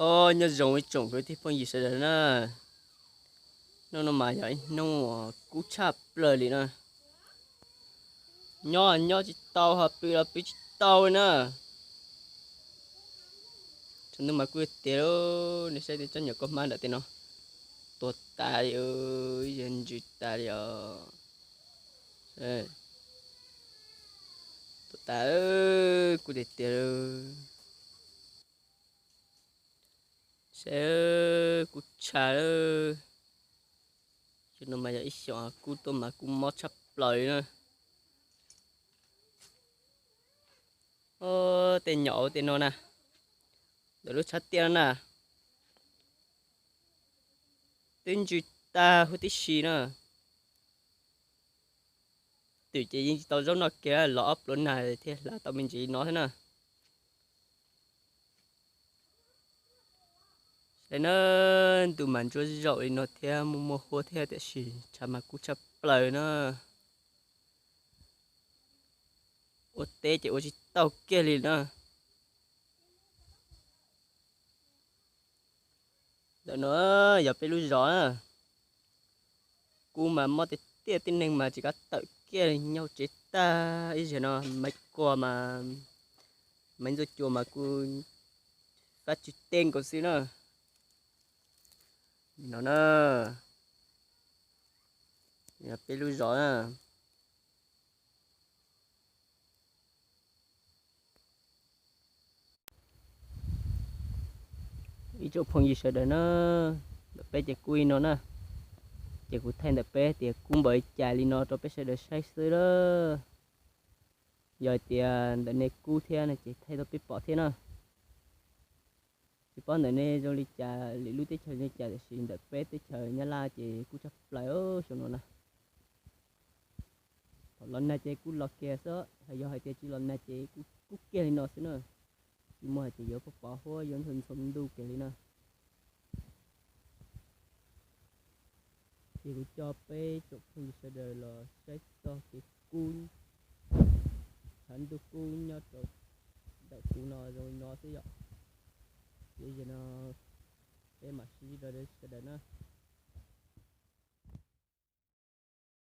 Os, nyob zoo ib tsoom kwv tij phooj ywg sawv daws na. Hnub no mas yog ib hnub uas kub tshaj plaws li na. Nyob nyob tsis tau, ho pw los pw tsis tau li na. Tshav ntuj mas kub tiag tiag li. Nej saib tej tsob nyuam kaub hmab nram tej no, tuag tas li, ib yam ntsws tas li os. Tuag tas, kub tiag tiag li. Saib, kub tshaj lawm. Xyoo no mas yog ib xyoos kub tuaj mas kub mob tshaj plaws li na. Tej nyom ua tej no na, ntawm lub tshav tiaj no na, twb ntsws tag huv tib si na. Twm ces yeej tsis tau zaub noj kiag, los ob pluav nag thiaj hlav tau me ntsis no thiab na. Saib na, ntuj mas ntsuab zaum li no thiab muaj muaj huab thiab tiam sis tshav mas kub tshaj plaws na. Ua teb ces ua tsis tau kiag li na. Ntawm no yog peb lub zos na. Kub mas mob tiag tiag, tib neeg mas tsis kav tawm kiag li, nyob hauv tsev tag ib zaug no. Maiv Kuag mas, Maiv Ntxuaj Cua mas kuj fab tsw teb nkaus xwb na. No na, yog peb lub zos na. Ib tsoom phooj ywg sawv daws na, ntawm peb ces kub li no na, ces kuv thaij ntawm peb tias kub npaum li cas li no rau peb sawv daws saib xwb lawm. Yog tias ntawm nej kub thiab no ces thaij tuaj peb pom thiab na. Tsis paub ntawm nej zoo li cas, lwm lub teb chaws li cas, tiam sis ntawm peb teb chaws Nyab Laj ces kub tshaj plaws xyoo no na. Thaum los nag ces kub los kiag xwb, ho yog hais tias tsis los nag ces kub kiag li no xwb na. Tsis muaj hais tias yuav pov huab yuav ntxhov ntxhov ntuj kiag li na. Ces kuv coj peb tsoom phooj ywg sawv daws los saib txog kev kub, tshav ntuj kub nyob rau ntawm kuv no zoo li no xwb yom. Ces zaum no peb mam sib ntsib dua sawv daws na.